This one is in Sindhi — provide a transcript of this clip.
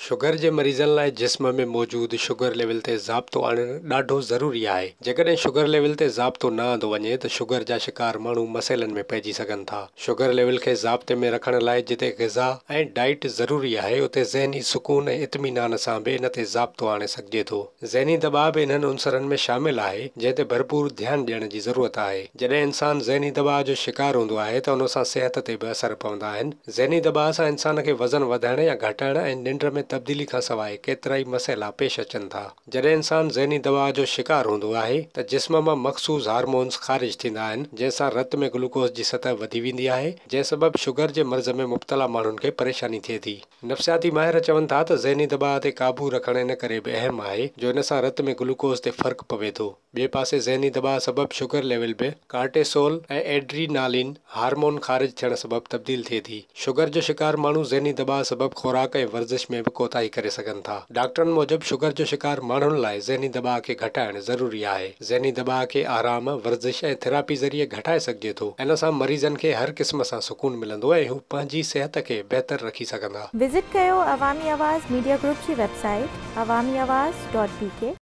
شگر جي مريضن لاء جسم ۾ موجود شگر ليول تي ضابطو آڻڻ ڏاڍو ضروري آهي. جيڪڏهن شگر ليول تي ضابطو نه آندو وڃي ته شگر جا شڪار ماڻهو مسئلن ۾ پئجي سگهن ٿا. شگر ليول کي ضابطي ۾ رکڻ لاء جتي غذا ۽ ڊائيٽ ضروري آهي اتي ذهني سڪون ۽ اطمينان سان به ان تي ضابطو آڻي سگهجي ٿو. ذهني دٻاء به انهن عنصرن ۾ شامل آهي جنهن تي ڀرپور ڌيان ڏيڻ جي ضرورت آهي. جڏهن انسان ذهني دٻاء جو شڪار هوندو آهي ته ان سان صحت تي به اثر پوندا آهن. ذهني دٻاء سان انسان کي وزن وڌائڻ يا گهٽائڻ ۽ ننڊ ۾ تبديلي کان سواء ڪيترائي مسئلا پيش اچن ٿا. جڏهن انسان ذهني دٻاء جو شڪار هوندو آهي ته جسم مان مخصوص هارمونز خارج ٿيندا آهن جنهن سان رت ۾ گلوڪوز جي سطح وڌي ويندي آهي جنهن سبب شگر جي مرض ۾ مبتلا ماڻهن کي پريشاني ٿئي ٿي. نفسياتي ماهر چون ٿا ته ذهني دٻاء تي قابو رکڻ ان ڪري به اهم آهي جو ان سان رت ۾ گلوڪوز تي فرق پوي ٿو. ٻئي پاسي ذهني دٻاء سبب شگر ليول به ڪارٽيسول ۽ ايڊرينالين هارمون خارج ٿيڻ سبب تبديل ٿئي ٿي. شگر جو شڪار ماڻهو ذهني دٻاء سبب خوراڪ ۽ ورزش ۾ به ڪوتاهي ڪري سگهن ٿا. ڊاڪٽرن موجب شگر جو شڪار ماڻهن لاء ذهني دٻاء کي گهٽائڻ ضروري آهي. ذهني دٻاء کي آرام، ورزش ۽ ٿراپي ذريعي گهٽائي سگهجي ٿو. ان سان مريضن کي هر قسم سان سڪون ملندو ۽ هو پنهنجي صحت کي بهتر رکي سگهندا. وزٽ ڪيو عوامي آواز ميڊيا گروپ جي web site Awami Awaz dot B K.